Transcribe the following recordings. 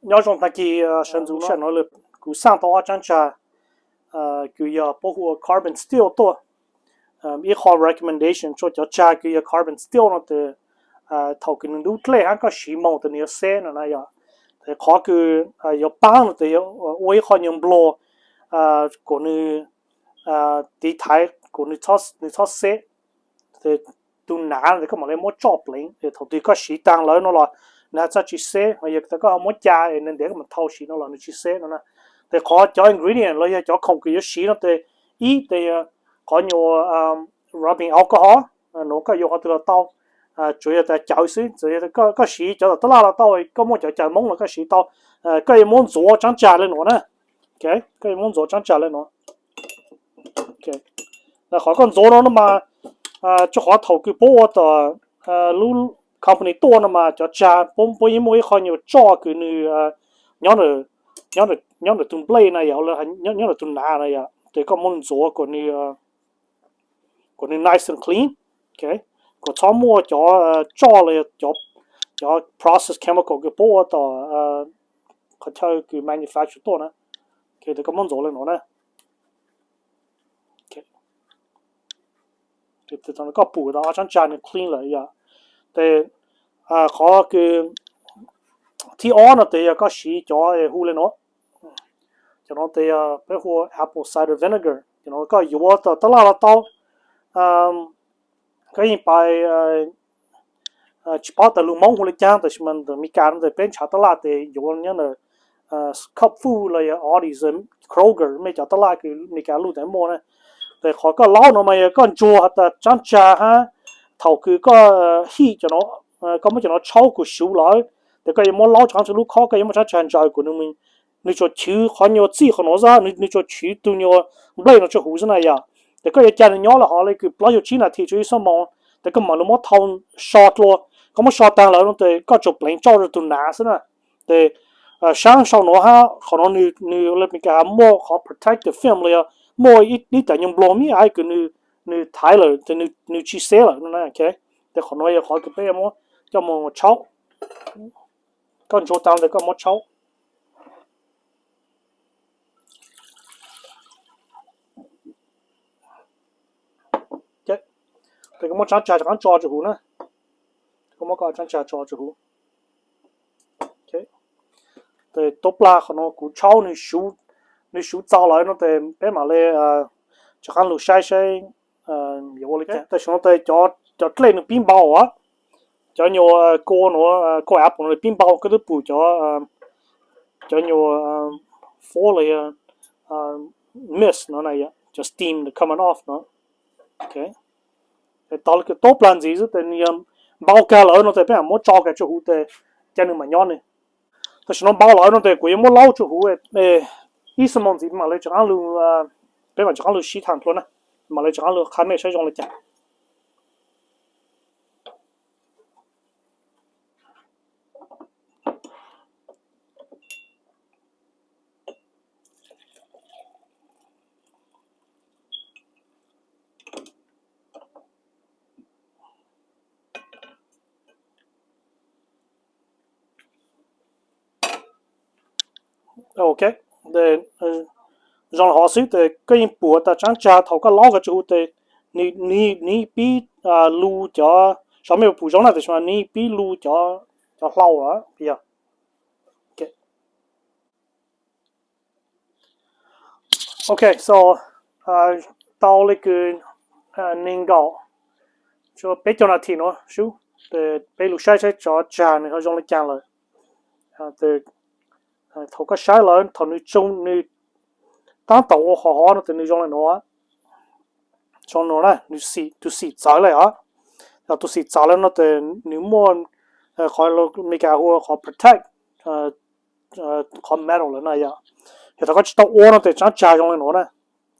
Nyob zoo tag kis sawv ntxov no, kuv xaj tau ob tsab tsag kws yog puab hu ua carbon steel tuaj. Ib qho recommendation rua cov tsag kws yog carbon steel no tes thaum kws nws ntub dlej hab koj siv moog tes nws yuav seb no na yog. Tes qhov kws yuav paab no tes ua ib qho nyuag npluag kuas nws tiv thaiv kuas nws txhob seb. Tes tug nav tes koj mam le muab tsoj pleev, thaum twg koj siv taag lawm no los nws txhaj tsi seb, ho yog koj ho muab ca es nws ntiav koj mam thau siv no los nws tsi seb no na. Tes qhov cov ingredient los yog cov khoom kws yuav siv no tes ib tes qhov nyuag rubbing alcohol, nuav koj yuav qhov twg los tau, tsuav yog tas cawv xwb, txawm yog koj siv cov tom tab laj los tau, koj muaj cov cawv Moob los koj siv tau. Koj yuav muab ntxuav tsab tsag le nuav na. Koj yuav muab ntxuav tsab tsag le nuav. Qhov koj ntxuav no no mas, rua qhov thaum kws puab ua tom lub company tuaj no mas cov tsag puab yeej muaj ib qho nyuag tsoj kws nws nyob ntawm tug nplej na yog, nyob ntawm tug nav na yog, tes koj muab ntxuav kuas nws nice and clean, kuas txhob muaj cov tsoj los yog cov process chemical kws puab ua tom qhov chaw kws manufacture tuaj na. Tes koj muab ntxuav le nuav na. Koj pum tas ob tsab tsag nws clean lawm yog. Tes qhov kws thib ob no tes yog koj siv cov hu le nuav. Cov no tes yog peb hu ua apple cider vinegar, cov no koj yuav tom tab laj los tau. Koj yeej pais tsi paub tas lus Moob hu le caag, tab sis mas ntawm Amelikas no tes peb nrhav tab laj tes yuav nyob ntawm Cupful los yog Aldi, Kroger, mej cov tab laj kws Amelikas luj tes muaj na. Tes qhov koj laub no mas yog koj ntsuag has tas tsab tsag hab, thaum kws koj hit cov no, koj muab cov no tshaub kuas suv lawm, tes koj yuav muab laub rov qaab rua lub khob, koj yuav muab tsab tsag ntsaws kuas nws tsuas chwv qhov nyuag txij qhov nuav xwb, nws tsuas chwv tug nyuag nplej no tsuas huv xwb na yog. Tes koj yuav ca nws nyob le hov le kws plaub caug tsib nas this rua ib xuab moos, tes koj mam li muab thau so dlua. Koj muab so taag lawm no tes koj tsuas pleev tsoj rua tug nav xwb na. Tes saab sau nuav hab qhov nuav nws le Amelikas has muaj qhov protective film los yog muaj ib tag nyuag npluag mib aiv kws nws thaiv lawm tes nws tsi seb lawm no na. Tes qhov nuav yog qhov kws peb yuav muab coj moog tshaub. Koj ntsuag taag tes koj muab tshaub. Tes koj muab tsab tsag rov qaab tso tsua huv na. Koj muab koj tsab tsag tso tsua huv. Tes tub plag qhov nuav kuv tshaub nws suv txaus lawm no tes peb mam le rov qaab lug saib saib yuav ua le caag. Tam sim no tes cov dlej nws pib npau, cov nyuag kua nuav, kua apple no nws pib npau, koj twb pum cov, cov nyuag foil los yog mist no na, cov steam coming off no. Tau le kws tub plag ntxiv xwb tes nws yog npau kag lawm no tes peb mam muab tso kag tsua huv tes ca nws mam nyob ne. Tam sim no npau lawm no tes kuv yuav muab laub tsua huv, ib xuab moos ntxiv mam le rov qaab lug, peb mam rov qaab lug sib thaam dlua na, mam le rov qaab lug qha mej saib zoo le caag. Ok, zoo le hov xwb tes koj yeej pum tas tsab tsag thaum koj laub kag tsua huv tes nws pib lu cov, sau mej pum zoo na, tab sis mas nws pib lu cov hlau lawm yog. Ok, so tau le kws neeg nkaum tsua peb caug nas this nuav sub, tes peb lug saib saib tsov tsag nws ho zoo le caag lawm. Thaum koj saib lawm thaum nws tsoog nws taab tom ua qhov hov no tes nws zoo le nuav. Zoo nuav na, tus xim txawv le os. Yog tus xim txawv le no tes nws muaj qhov Amelikas hu ua qhov protect, qhov metal lawm na yog. Yog thaum koj tsi tau ua no tes tsab tsag zoo le nuav na.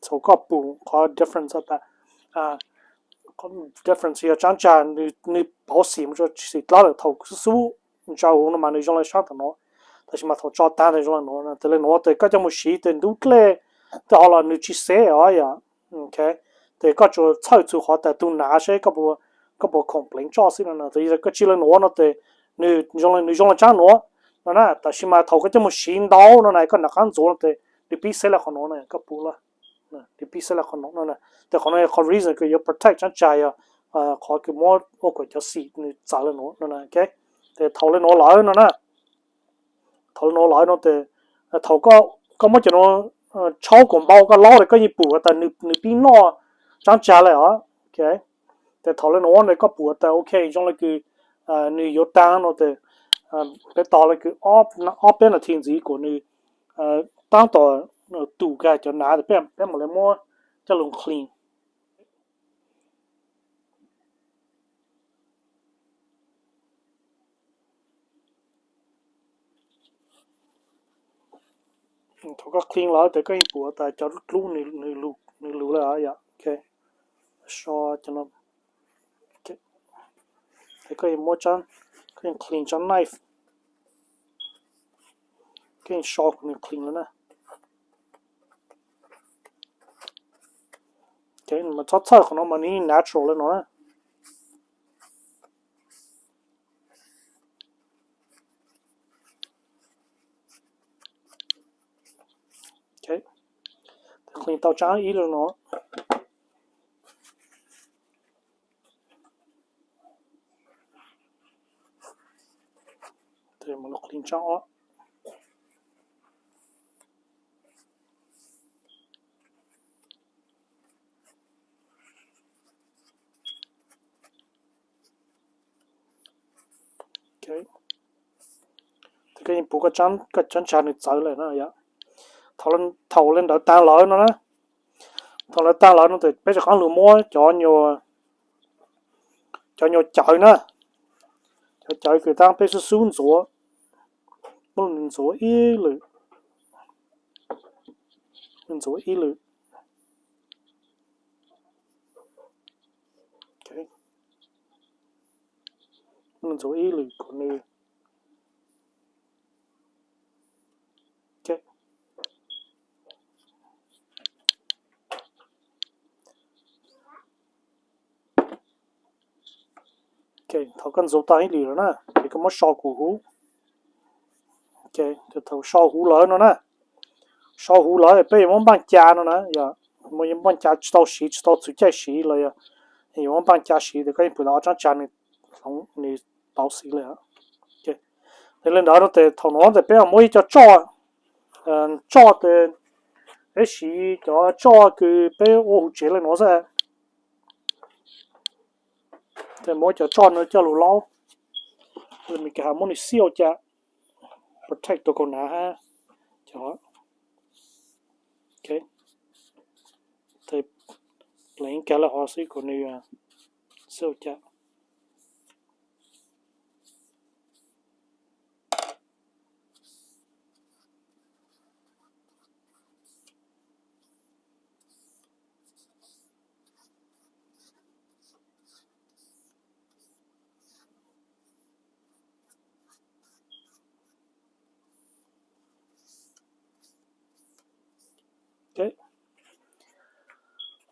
Thaum koj pum qhov difference, difference yog tsab tsag nws pauv xim mus rua xim dlawb lawm, thaum xub xub ntsaws huv no mas nws zoo le saab tom nuav, tab sis mas thaum tso taag tes zoo le nuav. Tes le nuav tes koj coj mus siv tes ntub dlej tej hov los nws tsi seb os yog. Tes koj tsuas txhawj txug qhov tas tug nav seb koj puas khoom pleev tsoj xwb no. Tes koj tsi le nuav no tes nws zoo le tsab nuav, no na. Tab sis mas thaum koj coj mus siv ntau no na koj nrov qab ntxuav no ces nws pib xeb lawm qhov no na, koj pum lawm, nws pib xeb lawm qhov no no na. Ces qhov no yog qhov reason kws yuav protect tsab tsa yog qhov kws muab ua kom cov xim nws txawv lawm no no na. Ces thaum li no lawm no na, thaum li no lawm no ces thaum koj muab cov no tshaub kom npau koj laub ces koj yeej pum tas nws pib noj tsab tsa lawm os. Ces thaum li no ne koj pum tas ok zoo li kws nws yuav taag no ces peb tos li kws ob peb nas this ntxiv kom nws tab tom tum kag cov nav, peb mam li muab coj lug clean. Thaum koj clean lawm ces koj yeej pum tas cov dlub nws lug lawm yom. So, ces koj yeej muab, koj yeej clean tsab knife, koj yeej so kom nws clean lawm na. Mas txhob txhawj, qhov no mas nws natural li no na. Clean tau tsab ib li no, clean tsab ob. Ces koj yeej pum koj tsab tsa nws txawv lawm na yom. Thaum li ntawd taag lawm no na, thaum lawv taag lawm no ces peb rov qaab lug muab cov nyuag cawv na, cov cawv kws taab peb xub xub ntxuav, muab nws ntxuav ib lwm, ntxuav ib lwm, ntxuav ib lwm kom nws Thaum koj ntxuav tau ib lwm lawm na, ces koj muab so kuv huv. Thaum so huv lawm no na, so huv lawm peb yuav muab npaaj ca no na, yog muab npaaj ca tsis tau siv, tsis tau txug caij siv los yog yuav muab npaaj ca siv ces koj yeej pum tas ob tsab tsa nws tau xiv lawm. Yog li ntawd no ces thaum no ces peb muab ib co tsoj, tsoj tes, peb siv cov tsoj kws peb ua huv tsev li no xwb. Ces muab cov tsoj no coj lug laub, Meskas has muab nws xib ua cas, protect tus kaus hnav hab cov, pleev kag lawm hov xwb kom nws xib ua cas.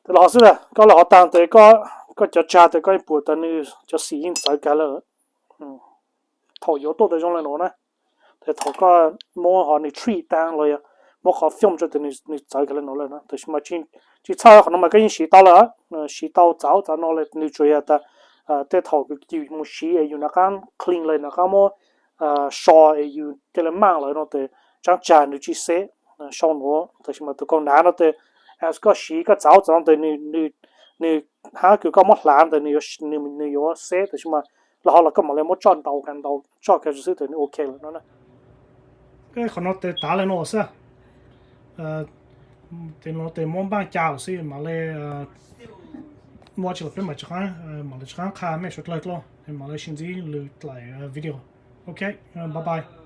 Tes los hov xwb, koj lawv hov taag tes koj cov tsa tes koj yeej pum tas nws cov xim yeej txawv kag lawm. Thaum yuav tuaj tes zoo le nuav na, tes thaum koj muab hov nws treat taag los yog muab qhov film rua tes nws txawv kag le nuav lawm na. Tab sis mas tsis txhawj, qhov no mas koj yeej siv tau lawm, siv tau txav ub txav no le. Nws tsuas yog tas tej thaum yus mus siv es yus nov qab clean le nov qab muab so es yus tej le maaj lawm no tes tsab tsa nws tsis xeb sau nuav. Tab sis mas tus kaus hnav no tes as koj siv koj txav ub txav no tes nws hab kws koj muab hlav tes nws yuav xeb, tab sis mas los hov los koj mam le muab tsoj ntau kag ntau tsoj kag xwb tes nws ok lawm no na. Qhov no tes tav le no xwb. Tes no tes muab npaaj ca lawm xwb, mam le muaj tsi los peb mam, mam le rov qab qha mej suav dlawg dlua, mam le sib ntsib lwm dlaim video. Ok, bye bye.